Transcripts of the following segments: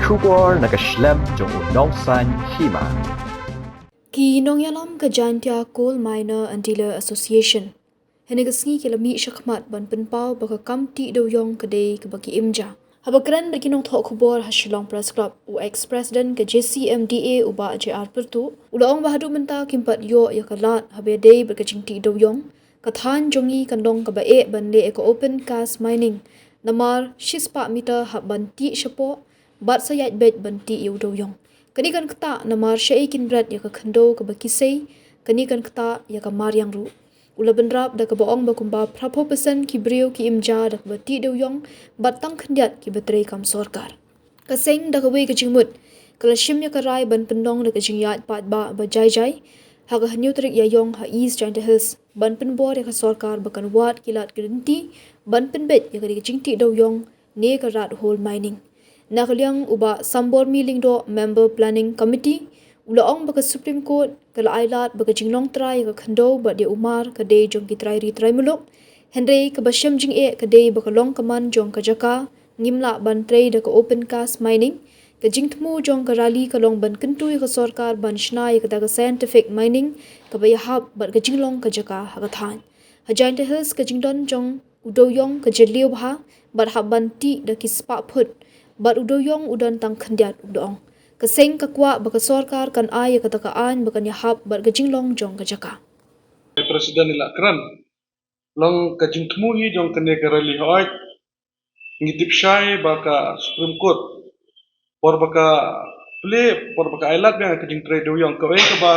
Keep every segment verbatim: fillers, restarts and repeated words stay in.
Khubor na ka shlem jong u nongsan hima. Ki nongïalam ka Jaintia Coal Miner and Dealer Association hynne ka sngi ki la mih shakhmat ban pynpaw ba ka kam tih dewïong ka dei kaba ki im ja. Haba kren bad ki nongthoh khubor ha Shillong Press Club, u ex-president ka J C M D A u Bah J R Pyrtuh u la ong ba haduh mynta kim pat ïoh ïa ka lad haba ïadei bad ka jingtih dewïong. Ka thaiñ jong ngi kan long kaba eh ban leh ïa ka open cast mining namar shispah meter hap ban tih shapoh bad sa ïaid beit ban tih ïa u dewïong. Kane kan ktah namar shaei kin bret ïa ka khyndew kaba ki sei, kane kan ktah ïa ka mariang ruh. U la bynrap da kaba ong ba kumba phraphew percent ki briew ki im ja da kaba tih dewïong bad tang khyndiat kiba trei kam sorkar. Ka seng da kawei ka jingmut ka la shim ïa ka rai ban pynlong da ka jingïaid paidbah ba jai jai ha ka hynñiew tarik Ïaiong ha East Jaintia Hills ban pynbor ïa ka sorkar ba kan wad ki lad ki lynti ban pynbeit ïa ka jingtih dewïong ne ka rat hole mining. Na ka liang u Bah Sambormi Lyngdoh, member planning committee, u la ong ba ka Supreme Court ka la ai lad ba ka jinglong trai ïa ka khyndew bad ïa u mar ka dei jong ki trai ri trai muluk. Hynrei kaba shem jingeh ka dei ba ka long ka man jong ka jaka, ngim lah ban trei da ka open cast mining. Ka jingthmu jong ka rally ka long ban kyntu ïa ka sorkar ban shna ïa kata ka scientific mining kaba ïahap bad ka jinglong ka jaka ha ka thaiñ. Ha Jaintia Hills ka jingdon jong u dewïong ka jylliew bha bad hap ban tih da ki spah phut bad u dewïong u don tang khyndiat, u da ong. Ka seng ka kwah ba ka sorkar kan ai ïa kata ka aiñ ba kan ïahap bad ka jinglong jong ka jaka. President i la kren long ka jingthmu hi jong kane ka rally, hooid ngi tip shai ba ka Supreme Court por ba ka plie, por ba ka ai lad biang ka jingtrei dewïong, kawei kaba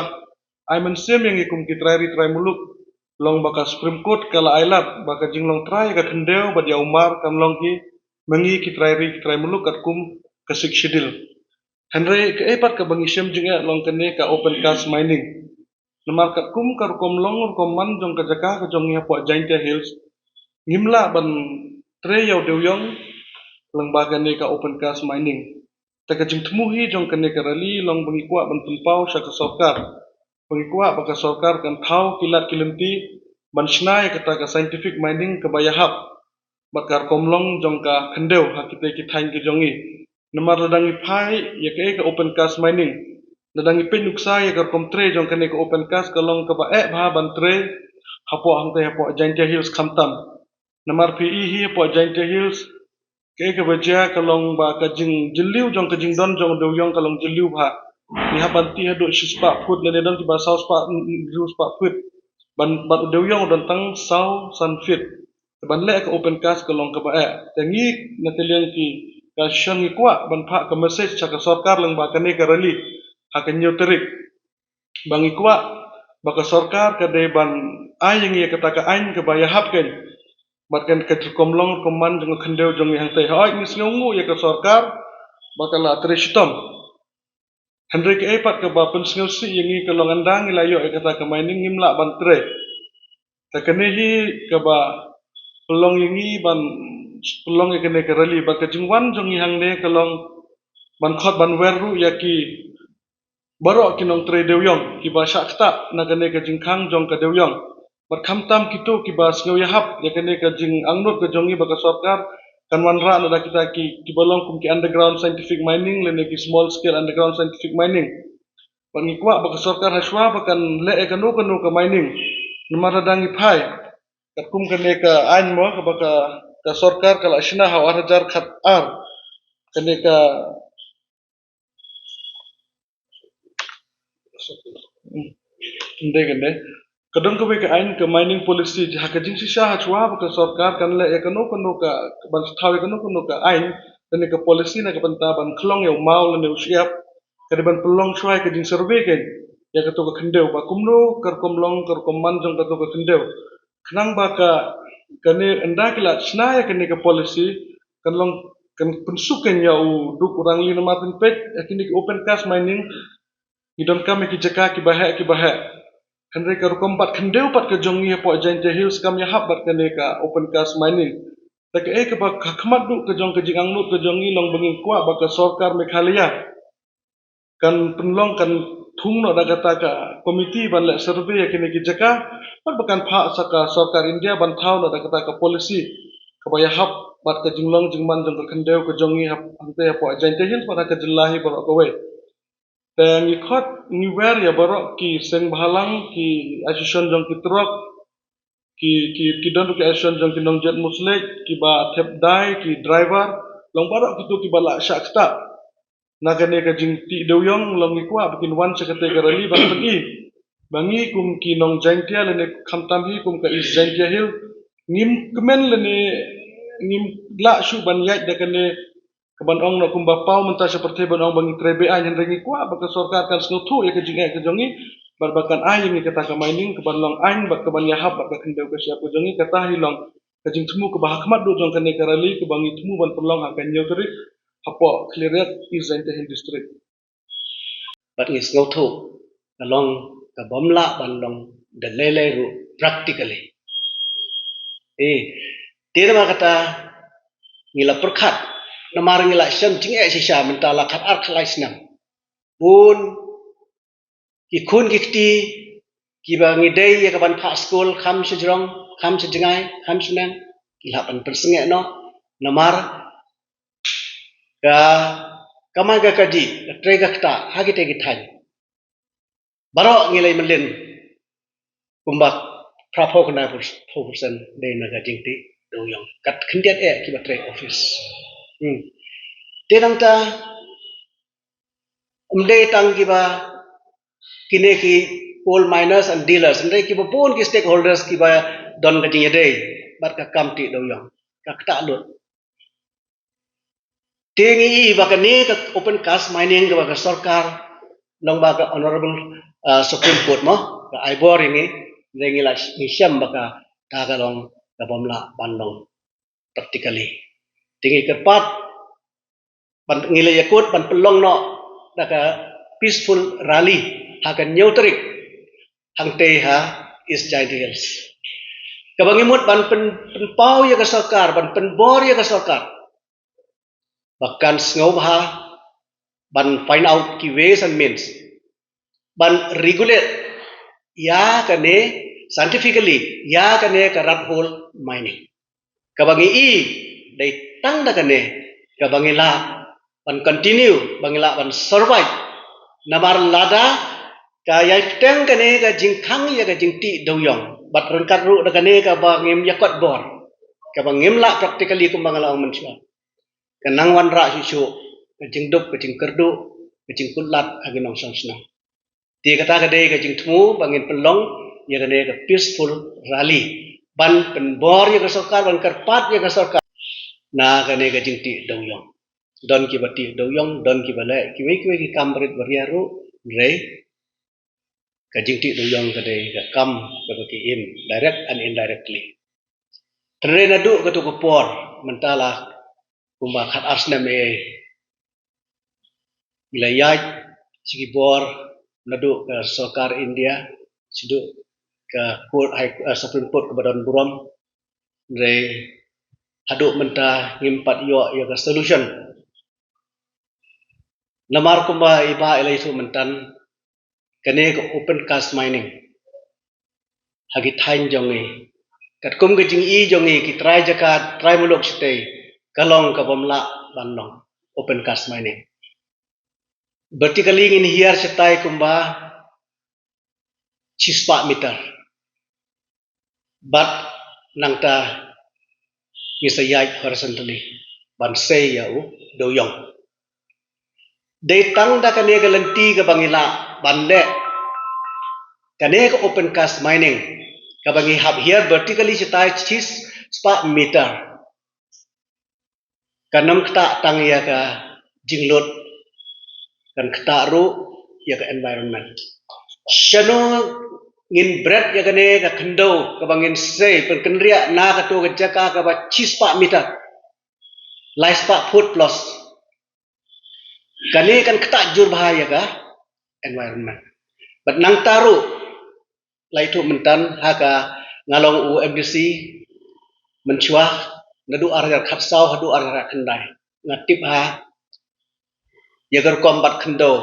ai mynsiem ïa ngi kum ki trai ri trai muluk long ba ka Supreme Court ka la ai lad ba ka jinglong trai ïa ka khyndew bad ïa u mar kan long hi ma ngi ki trai ri ki trai muluk katkum ka Sixth Schedule. Hynrei kaei pat kaba ngi shem jingeh long kane ka open cast mining. Namar katkum ka rukom long rukom man jong ka jaka ka jong ngi hapoh Jaintia Hills, ngim lah ban trei ïa u dewïong lyngba kane ka open cast mining. Te ka jingthmu hi jong kane ka rally long ba ngi kwah ban pynpaw sha ka sorkar, ba ngi kwah ba ka sorkar kan thaw ki lad ki lynti ban shna ïa kata ka scientific mining kaba ïahap bad ka rukom long jong ka khyndew ha kitei ki thaiñ ki jong ngi. Namar lada ngi phai ïa kaei ka open cast mining, lada ngi peit nuksa ïa ka rukom trei jong kane ka open cast, ka long kaba eh bha ban trei hapoh hangtei hapoh Jaintia Hills khamtam. Namar phi i hi hapoh Jaintia Hills kaei kaba jia ka long ba ka jingjylliew jong ka jingdon jong u dewïong ka long jylliew bha. Ngi hap ban tih haduh shispah phut lane don kiba saw spah, hynriew spah phut. Ban, bad u dewïong u don tang saw san feet. Te ban leh ka open cast ka long kaba eh. Te ngi na ka liang ki ka seng ngi kwah ban phah ka message sha ka sorkar lyngba kane ka rally ha ka hynñiew tarik. Ba ngi kwah ba ka sorkar ka dei ban ai ïa ngi ïa kata ka aiñ kaba ïahap kein bad kan ka rukom long rukom man jong ka khyndew jong ngi hangtei. Hooid ngi sngewnguh ïa ka sorkar ba ka la trei shitom. Hynrei kaei pat kaba pynsngewsih ïa ngi ka long ynda ngi la ïoh ïa kata ka mining ngim lah ban trei. Te kane hi kaba pynlong ïa ngi ban pynlong ïa kane ka rally bad ka jingwan jong ngi hangne ka long ban khot ban wer ruh ïa ki baroh ki nongtrei dewïong kiba shah ktah na kane ka jingkhang jong ka dewïong. Bad khamtam kito kiba sngew ïahap ïa kane ka jingangnud ka jong ngi ba ka sorkar kan wanrah na da kita ki, kiba long kum ki underground scientific mining lane ki small scale underground scientific mining. Bad ngi kwah ba ka sorkar ha shuwa ba kan leh ïa kano kano ka mining. Namar lada ngi phai katkum kane ka aiñ mo kaba ka, ka sorkar ka la shna ha u ar hajar khat ar. Kane ka Ynde kane ka don kawei ka aiñ ka mining policy, ha ka jingshisha ha shuwa ba ka sorkar kan leh ïa kano kano ka, ban thaw ïa kano kano ka aiñ lane ka policy na ka bynta ban khlong ïa u maw lane u shyiap, ka dei ban pynlong shuwa ïa ka jingsurvey kein ïa kato ka khyndew ba kumno ka rukom long ka rukom man jong kato ka khyndew. Khnang ba ka, kane ynda ki la shna ïa kane ka policy kan long, kan pynsuk kein ïa u duk u rangli namar pynpeit ïa kine ki open cast mining ngi donkam ïa ki jaka kiba heh kiba heh. Hynrei ka rukom bat khyndew pat ka jong ngi hapoh Jaintia Hills kam ïahap bad kane ka open cast mining. Te kaei kaba ha khmat duh ka jong ka jingangnud ka jong ngi long ba ngi kwah ba ka sorkar Meghalaya kan pynlong, kan thung noh da kata ka komiti ban leh survey ïa kine ki jaka bad ba kan phah sha ka sorkar India ban thaw noh da kata ka policy kaba ïahap bad ka jinglong jingman jong ka khyndew ka jong ngi hap-, hangtei hapoh Jaintia Hills bad ha ka jylla hi baroh kawei. Te ngi khot ngi wer ïa baroh ki seng bhalang, ki association jong ki truck, ki, ki, ki don ruh ki association jong ki nongjait musleh, kiba thep dai, ki driver, long baroh kito kiba la shah ktah na kane ka jingtih dewïong, long ngi kwah ba kin wan sha katei ka rally ban pyni ba ngi kum ki nong Jaintia lane khamtam hi kum ka East Jaintia Hills ngim kmen lane ngim lah shuh ban ïaid da kane kaban ong noh kumba paw mynta sha pyrthei ban ong ba ngi trei be-aiñ, hynrei ngi kwah ba ka sorkar kan sngewthuh ïa ka jingeh ka jong ngi bad ba kan ai ïa ngi kata ka mining kaban long aiñ bad kaban ïahap bad ka khyndew ka shyiap ka jong ngi. Kata hi long ka jingthmu kaba ha khmat duh jong kane ka rally kaba ngi thmu ban pynlong ha ka hynñiew tarik hapoh Khliehriat, East Jaintia Hills District. Bad ngi sngewthuh ka long kabym lah ban long da lei lei ruh practically. Eh, te namar kata ngi la pyrkhat, namar ngi la shem jingeh shisha mynta la khatar khatlai snem. Bun ki khun ki kti kiba ngi dei ïa kaban phah skul, kham sha jrong, kham sha jngai, kham sha neng, ki la hap ban pynsangeh noh namar ka kamai ka kajih, ka trei ka ktah ha kitei ki thaiñ. Baroh ngi la ïa mlien kumba phra phew khyndai phew percent dei na ka jingtih dewïong. Kat khyndiat eh kiba trei office. Hmm. Te nangta ym dei tang kiba kine ki coal miners and dealers, hynrei kiba bun ki stakeholders kiba don ka jingïadei bad ka kam tih dewïong. Ka ktah lut. Te ngi i ba kane ka open cast mining kaba ka sorkar long ba ka Honorable, ah, Supreme Court mo ka ai bor ïa ngi, hynrei ngi la ngi shem ba kata ka long kabym lah ban long practically. Te ngi kyrpad ban ngi la ïakut ban pynlong noh da ka peaceful rally ha ka hynñiew tarik hangtei ha East Jaintia Hills. Kaba ngi mut ban pyn, pynpaw ïa ka sorkar, ban pynbor ïa ka sorkar ba kan sngewbha ban find out ki ways and means ban regulate ïa kane scientifically, ïa kane ka rat hole mining. Kaba ngi i dei tang da kane kaba ngi lah ban continue, ba ngi lah ban survive. Namar lada ka ïai bteng kane ka jingkhang ïa ka jingtih dewïong bad ryngkat ruh da kane kaba ngim ïakot bor, kaba ngim lah practically kumba nga la ong mynshuwa, ka nang wanrah shuh shuh ka jingduk, ka jingkyrduh, ka jingkutlad ha ki nongshong shnong. Te kata ka dei ka jingthmu ba ngin pynlong ïa kane ka peaceful rally ban pynbor ïa ka sorkar, ban kyrpad ïa ka sorkar na kane ka jingtih dewïong. Don kiba tih dewïong, don kiba leh kiwei kiwei ki kam barit baria ruh, hynrei ka jingtih dewïong ka dei ka kam kaba ki im direct and indirectly. Hynrei naduh kato ka por mynta la kumba khatar snem ei ei ngi la ïaid sha ki bor naduh ka sorkar India, shaduh ka court, High, eh, Supreme Court kaba don burom, hynrei haduh mynta ngim pat ïoh ïa ka solution. Namar kumba i bah i la ïathuh mynta, kane ka open cast mining ha ki thaiñ jong ngi, katkum ka jing-i jong ngi ki trai jaka trai muluk shatei, ka long kabym lah ban long open cast mining. Vertically ngin hiar shatai kumba shispah meter. Bad nangta ngi sa ïaid horizontally ban sei ïa u dewïong. Dei tang da kane ka lynti kaba ngi lah ban leh kane ka open cast mining kaba ngi hap hiar vertically shatai shispah meter. Kan ym ktah tang ïa ka jinglut, kan ktah ruh ïa ka environment. Shano ngin bret ïa kane ka khyndew kaba ngin sei pynkynriah na kato ka jaka kaba shispah meter, laispah foot plus. Kane kan ktah jur bha ïa ka environment. Bad nangta ruh la ïathuh mynta ha ka, nga long u M D C mynshuwa, naduh ar hajar khatsaw haduh ar hajar khyndai, nga tip ha ïa ka rukom bat khyndew,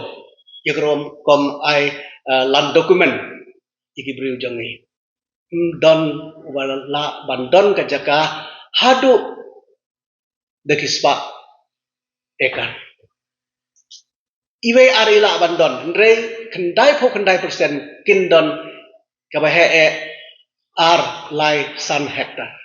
ïa ka rukom ai, eh, land document ïa ki briew jong ngi. Ym don uba lah ban don ka jaka haduh da ki spah ekar. Iwei ar i lah ban don, hynrei khyndai phew khyndai percent kin don kaba heh eh ar lai san hektar.